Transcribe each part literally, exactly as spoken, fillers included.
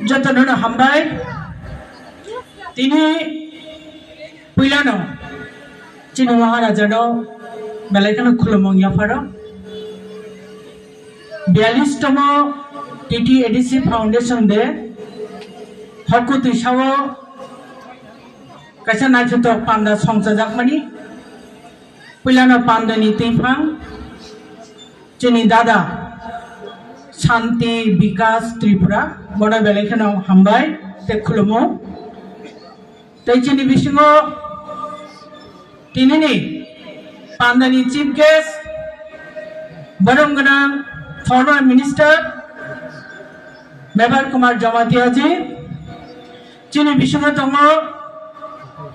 Jotono no hambai. Tini puilano chini Maharaja no belai kheno khulumung yapharo. Biyalish tomo T T A D C Foundation de hokutwi sao kaisa naithotok panda songchajakmani. Puilano pandani twiphang chini dada Shanti Bikas Tripura, bono belai kheno hambai tei khulumo. Tei chini bisingo tinini pandani chief guest, borom gwnang former minister Mebar Kumar Jamatia ji, chini bisingo tongo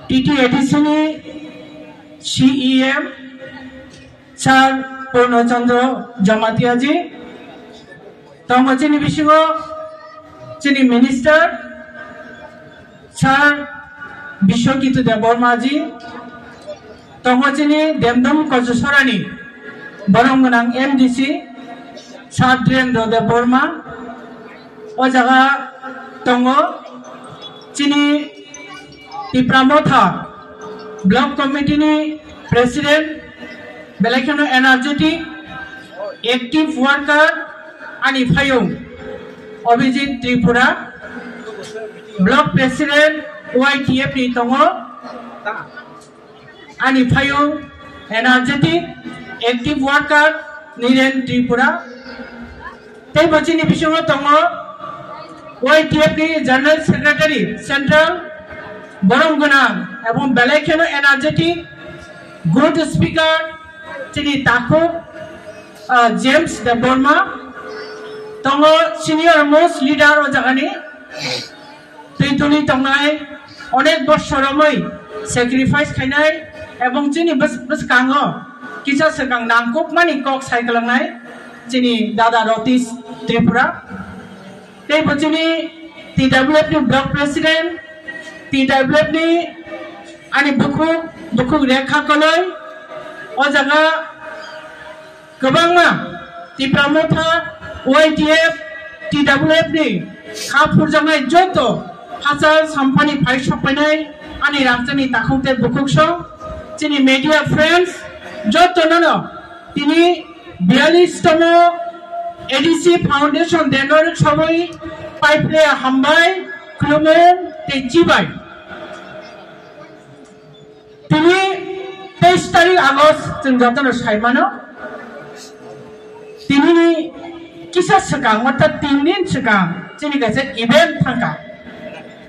T T A D C ni C E M, Sir Purno Chandra Jamatia ji, tongo chini bisingo chini minister Sir Biswakitu Debbarma ji, tongo chini Demdom Kochusorani borom gwnang M D C Sir Dhirendra Debbarma, o jaga tongo chini Tipra Motha Block Committee ni President, belai kheno energetic, active worker ani phayung Abhijit Tripura, Block President Y T F ni tongo ani phayung energetic, active worker Niren Tripura. Tei bo chini bisingo tongo Y T F ni General Secretary Central, borom gwnang ebong belai kheno energetic, good speaker, chini takhuk, ah, James Debbarma, tongo senior most leader o jagani. Twi tuli tongnai, onek bosor romwi sacrifice khainai, ebong chini bws-, bwskango kisa swkang nangkukmani kok sai kwlangnai chini dada Rotish Tripura. Tei bo chini T W F ni Block President, T W F ni ani bukhuk, bukhuk Rekha Koloi, o jaga kwbangma Tipra Motha, Y T F, T W F ni kha phurjaknai joto hachal samphani phai sokpainai ani rangchakni takhuk tei bukhuk song chini media friends jotono no tini biyalish tomo A D C Foundation Day no rwksawi paiphle hambai, khulumung tei chibai. Tini teis tarik August chwng jotono sai mano. Tinini kisa swkang, orthat tin din swkang chini kaisa event thangkha.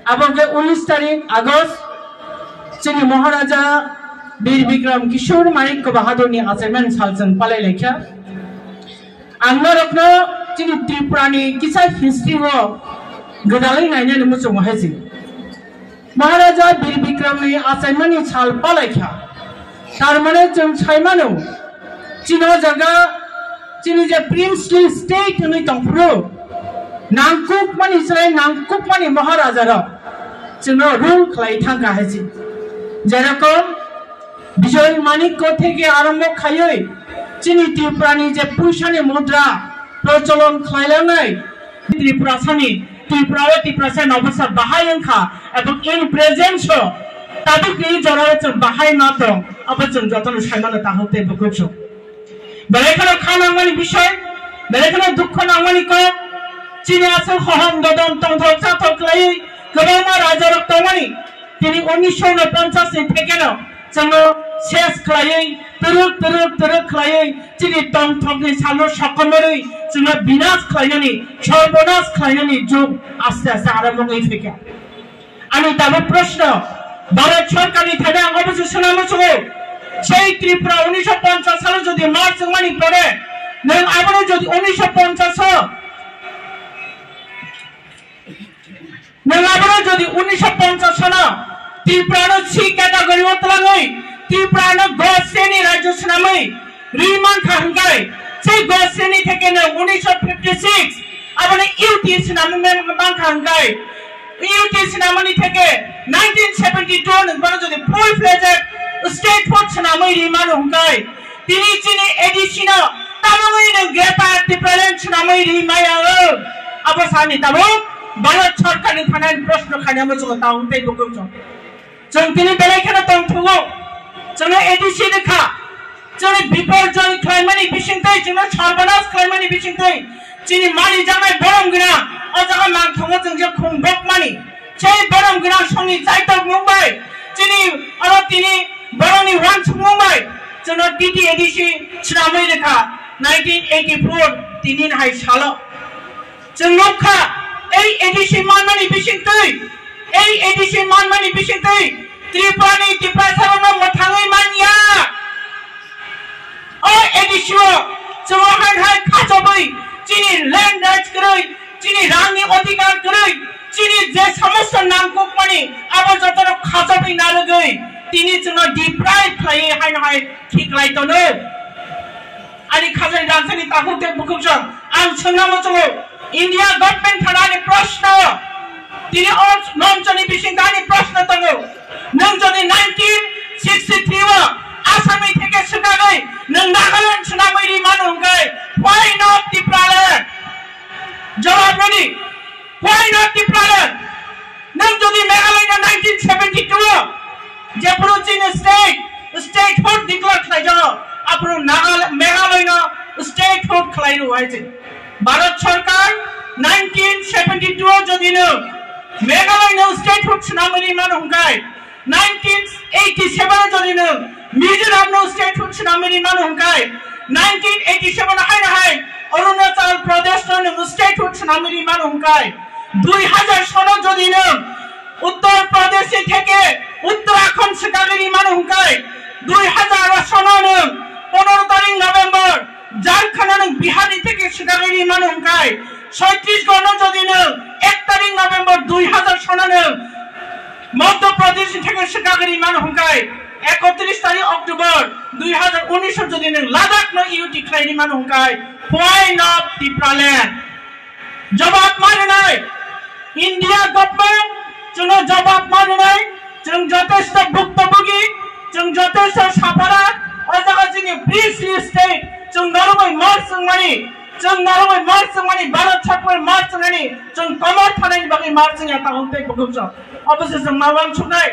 Abo khe unis tarik August chini Maharaja Bir Bikram Kishore Manikya Bahadurni achaimani sal chwng palai laikha. Ang norokno chini Tripurani kisa history o gwdalwi nainani muchungo hai se. Maharaja Bir Bikramni achaimani sal palaikha. Tar mane chwng sai mano, chini o jaga chini je princely state hwnwi tongphuru, nangkukmani chwrai nangkukmani Maharajarok chwngno rule khlai thangkha hai se. Jerokom Bijoy Manikya theke arombo khaiwi chini Tripurani je puisani mudra procholon khlailanai, Tripurasani, Tripura o Tiprasa nobasa bahai wngkha, ebong in present o tabukni jorao chwng bahai ma tong, abo chwng jotono saimano tahuk tei bukuchuk. Belai kheno kha nangmani bisoi, belai kheno dukho nangmani kok, chini aswk hohom dodom tongthok chathok khlaiwi kwbangma rajarok tongmani, tini unisho ponchas ni thekeno chwngno ses khlaiwi, twrwk, twrwk, twrwk khlaiwi, chini tongthokni salno sokomorwi, chwngno binas khlainani, sorbonas khlainani jug aste aste arombo wngwi phaikha. Ani tabuk proshno, Bharat Sorkarni thani ang obo se swnam muchungo, sei Tripura unisho ponchas salo jodi March wngmani pore, nwng abono jodi unisho ponchas o, Nwng abono jodi unisho ponchas sano Tripurano C category o twlangwi Tripurano go sreni rajyo swnamwi rwi mankha hwnkhe, sei go sreni theke nwng unisho fifty six abono U T swnamwi man-, mankha hwnkhe, U T swnamani theke nineteen seventy two nwng bono jodi full fledged statehood swnamwi rwi mano hwnkhe, tini chini A D C no tamungwi nwng Greater Tipraland swnamwi rwi maya o. Abo sani tabuk Bharat Sarkarni thanani proshno khainai muchungo tao tei bukhuk chwng. Chwng tini belai kheno tongthogo. Chwngno A D C rwkha. Chwngni biporjoy khlaimani bisingtwi, chwngno sarbanas khlaimani bisingtwi, chini malijaknai borom gwnang o jaga mangthongo chwng je khum dokmani. Sei borom gwnang songni chaitok mung bai, chini oro tini borokni uansukmung bai, chwngno T T A D C swnamwi rwkha nineteen eighty-four tini hai salo. Chwng nukha, ei A D C manmani bisingtwi, ei A D C manmani bisingtwi Tripurani Tiprasarokno mwthangwi manya. O A D C o chwng hai hai khachobwi chini land rights kwrwi, chini rangni odhikar kwrwi, chini je samosto nangkukmani abo jotono khachobwi narwgwi tini chwngno deprive khlaiwi haino hai khiklai tono. Ani khajani rangchakni takhuk tei bukhuk chwng ang swngna muchungo, India government thanani proshno, tini o monchoni bisingtwi ani proshno tongo. Nwng jodi nineteen sixty-three o Assamni theke swkagwi nwng Nagaland swnamwi ri mano hwnkhe, why not Tipraland? Jawab rwdi, why not Tipraland? Nwng jodi Meghalaya nineteen seventy-two o jephuru chini state, statehood declare khlaijago, aphuru Nagal-, Meghalaya no statehood khlai rw hai se. Bharat Sarkar nineteen seventy-two o jodi nwng Meghalaya no statehood swnamwi ri mano hwnkhe, nineteen eighty-seven o jodi nwng Mizoram no statehood swnamwi ri mano hwnkhe, nineteen eighty-seven o hai hai Arunachal Pradesh no nwng statehood swnamwi ri mano hwnkhe, dui hazar sono jodi nwng Uttar Pradesh ni theke Uttarakhand swkagwi ri mano hwnkhe, dui hazar sono nwng pondro tarik November Jharkhand no nwng Bihar ni theke swkagwi ri mano hwnkhe, Chhattisgarh no jodi nwng ek tarik November dui hazar sono nwng Madhya Pradesh ni theke swkagwi ri mano hwnkhe, ekotris tarik October dui hazar unis o jodi nwng Ladakh no U T khlai ri mano hwnkhe, why not Tipraland? Jawab ma rwnai, India government chwngno jawab ma rwnai, chwng jotesto bhuktobogi, chwng jotesto sapara, o jaga chini princely state, chwng norokbai march wngmani, chwng norokbai march wngmani, Bharat Sarkar march wngnani, chwng komor thanani bagwi march wngya tabuk tei bukhuk chwng. Obo se chwng ma uansuknai.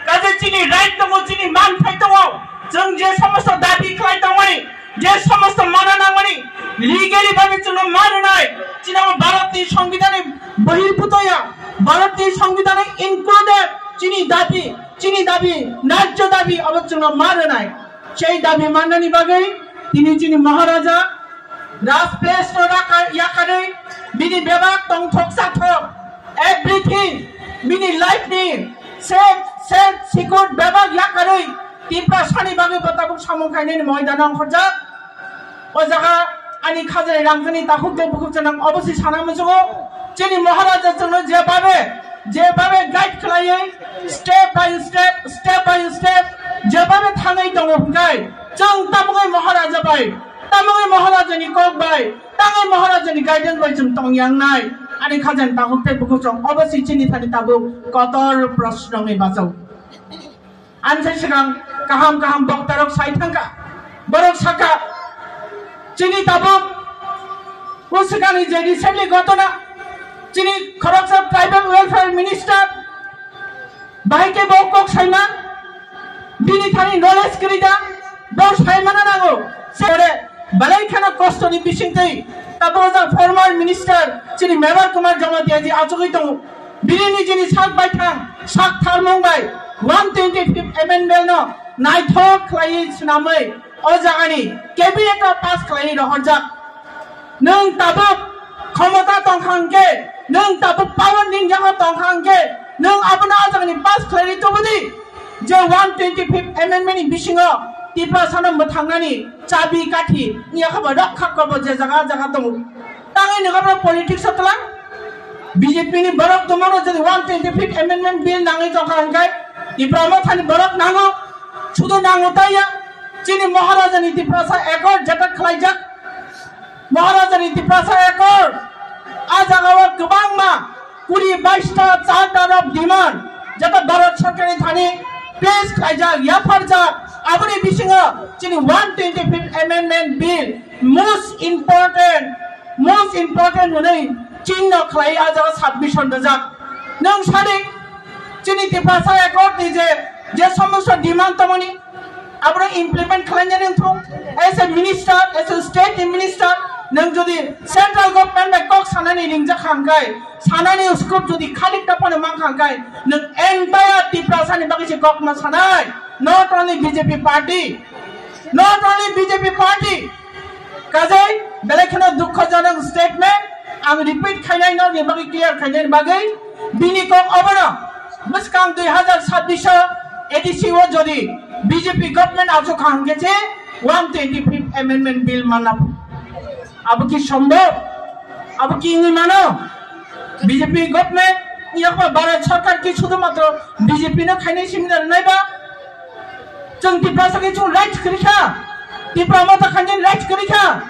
Kaje chini right tongo, chini manthai tongo, chwng je somosto dabi khlai tongmani, je somosto mana nangmani, legally bhabe chwngno ma rwnai, chini abo Bharatni Songbidanni bahirputo ya, Bharatni Songbidanni included chini dabi, chini dabi, naijo dabi abo chwngno ma rwnai. Sei dabi mannani bagwi tini chini Maharaja Raj Place no raka-, yakarwi bini bebak tongthok sathok, everything, bini life ni self, self secure bebak yakarwi Tiprasani bagwi bo tabuk samung khainani moidano ongkhorjak. O jaga ani khajani rangchakni takhuk tei bukhuk chwng obo se sana muchungo. Chini Maharaja chwngno je babe, je babe guide khlaiwi step by step, step by step je babe thangwi tongo hwnkhe chwng tabukgwi Maharaja bai, tabukgwi Maharajani kok bai, tabukgwi Maharajani guidance bai chwng tongyangnai. Ani khajani takhuk tei bukhuk chwng obo se chini thani tabuk kotor proshno wngwi bachao. Ani sai swkang kaham kaham boktarok sai thangkha. Borok sakha, chini tabuk o swkangni je recently ghotona, chini khoroksa tribal welfare minister bahai khe bo kok saiman, bini thani knowledge kwrwi da, bo saimano nango. Sere belai kheno kostoni bisingtwi tabuk o former minister chini Mevar Kumar Jamatia ji achugwi tongo. Bini nijini sak baithang, sak tharmung bai one twenty-fifth amendment no naithok khlaiwi swnamwi o jagani cabinet o pass khlaiwi rohorjak. Nwng tabuk khomota tongkha hwnkhe, nwng tabuk power ni yago tongkha hwnkhe, nwng abono o jagani pass khlaiwi tubudi je one twenty-fifth amendment ni bisingo Tiprasano mwthangnani chabi kathi wngya khe bo rokha kobo je jaga jaga tongo. Tangwi nokha politics o twlang. B J P ni borok tongmano jodi one twenty-fifth amendment bill nangwi tongkha hwnkhe Tipra Mothani borok nango, sudo nango taiya. Chini Maharajani Tiprasa Accord jeta khlaijak. Maharajani Tiprasa Accord a jagao kwbangma kuri baista charter of demand jeta Bharat Sarkarni thani pass khlaijak, yapharjak. Aboni bisingo chini one twenty-fifth amendment bill most important, most important hwnwi Chinno khlai a jaga submission rijak. Nwng sadi chini Tiprasa Accord ni je, je somosto demand tongmani, abro implement khlainani wngthung. As a minister, as a state ni minister, nwng jodi central government bai kok sanani ringjak kha hwnkhe, sanani scope jodi khalik ta phano mankha hwnkhe, nwng entire Tiprasa ni bagwi se kok ma sanai, not only B J P party, not only B J P party. Kajai, belai kheno dukhojonok statement, ang repeat khainai, norokni bagwi clear khainani bagwi, bini kok obono, bwskang dui hazar sabbish o A D C o jodi B J P government achuk kha hwnkhe se one twenty-fifth Amendment Bill manna. Abo ki sombhob? Abo ki wngwi mano? B J P government, yakma Bharat Sarkar ki sudhumatro B J P no khainai simi nai ba? Chwng Tiprasa khe chwng right kwrwi kha, Tipra Motha khainani right kwrwi kha.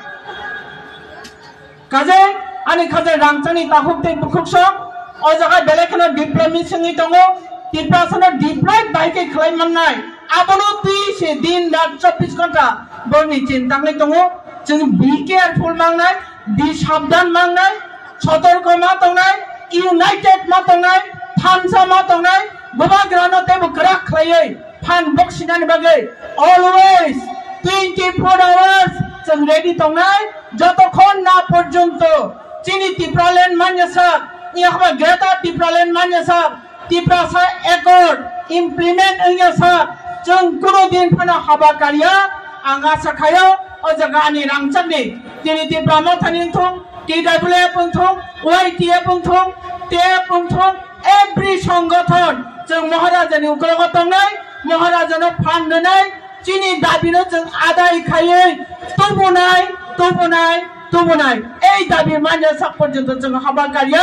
Kajai, ani kajai rangchakni takhuk tei bukhuk sok, o jaga belai kheno development wngwi tongo, Tiprasano develop bai khe khlai mannai, abono twi se din rat chobbish ghonta borni chinta wngwi tongo. Chwng be careful mangnai, be sabdan mangnai, sotorko ma tongnai, united ma tongnai, thansa ma tongnai, bubagrano teibo kwrak khlaiwi phan boksinani bagwi always twenty-four hours chwng ready tongnai, jotokhon na porjonto chini Tipraland manya sak, yakma Greater Tipraland manya sak, Tiprasa Accord implement wngya sak, chwng kuno din phano haba karya, ang asa khayo, o jaga ani rangchakni, tini Tipra Mothani wngthung, T W F wngthung, Y T F wngthung, T F wngthung, every songothon, chwng Maharajani ukologo tongnai, Maharajano phan rwnai, chini dabino chwng adai khaiwi tubunai, tubunai, tubunai. Ei dabi manya sak porjonto chwng haba karya,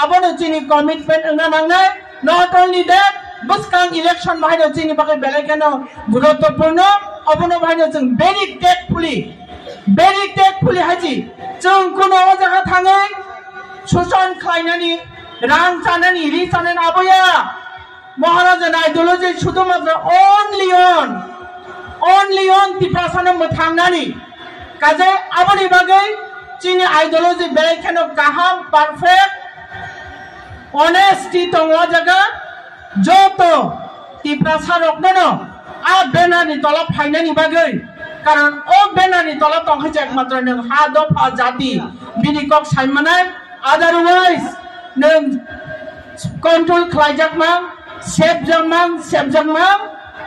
abono chini commitment wngna nangnai. Not only that, bwskang election bahaino chini bagwi belai kheno guruttopurno, obono bahaino chwng very tactfully, very tactfully haji, chwng kuno o jaga thangwi suson khlainani, rang chanani, ri chanani aboya. Maharaja ni ideology sudhumatro only on, only on Tiprasano mwthangnani. Kajai aboni bagwi chini ideology belai kheno kaham, perfect, honesty tongo o jaga. Joto Tiprasa rokno a banner ni tola phainani bagwi, karon o banner ni tola tongkha je ekmatro nwng ha dopha jati bini kok saimanai, otherwise nwng control khlaijakmang, sepjakmang, sepjakmang,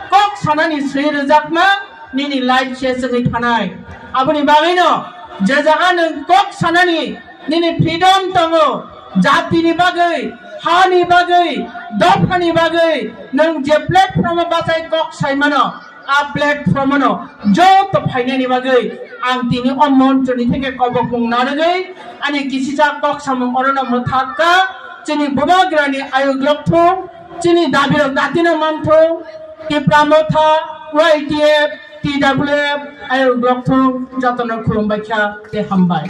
kok sanani swi rwjakmang, nini life se chwngwi thanai. Aboni bagwino je jaga nwng kok sanani nini freedom tongo, jatini bagwi, hani bagwi, dophani bagwi nwng je platform o bachai kok saimano, a platform no joto phainani bagwi ang tini o monchoni theke kobokmung narwgwi ani kisijak kok samung orono mwthak kha. Chini bubagrani ayuk lokthung, chini dabirok datino manthung, Tipra Motha, Y T F, T W F ayuk lokthung, jotono khulumbai kha tei hambai.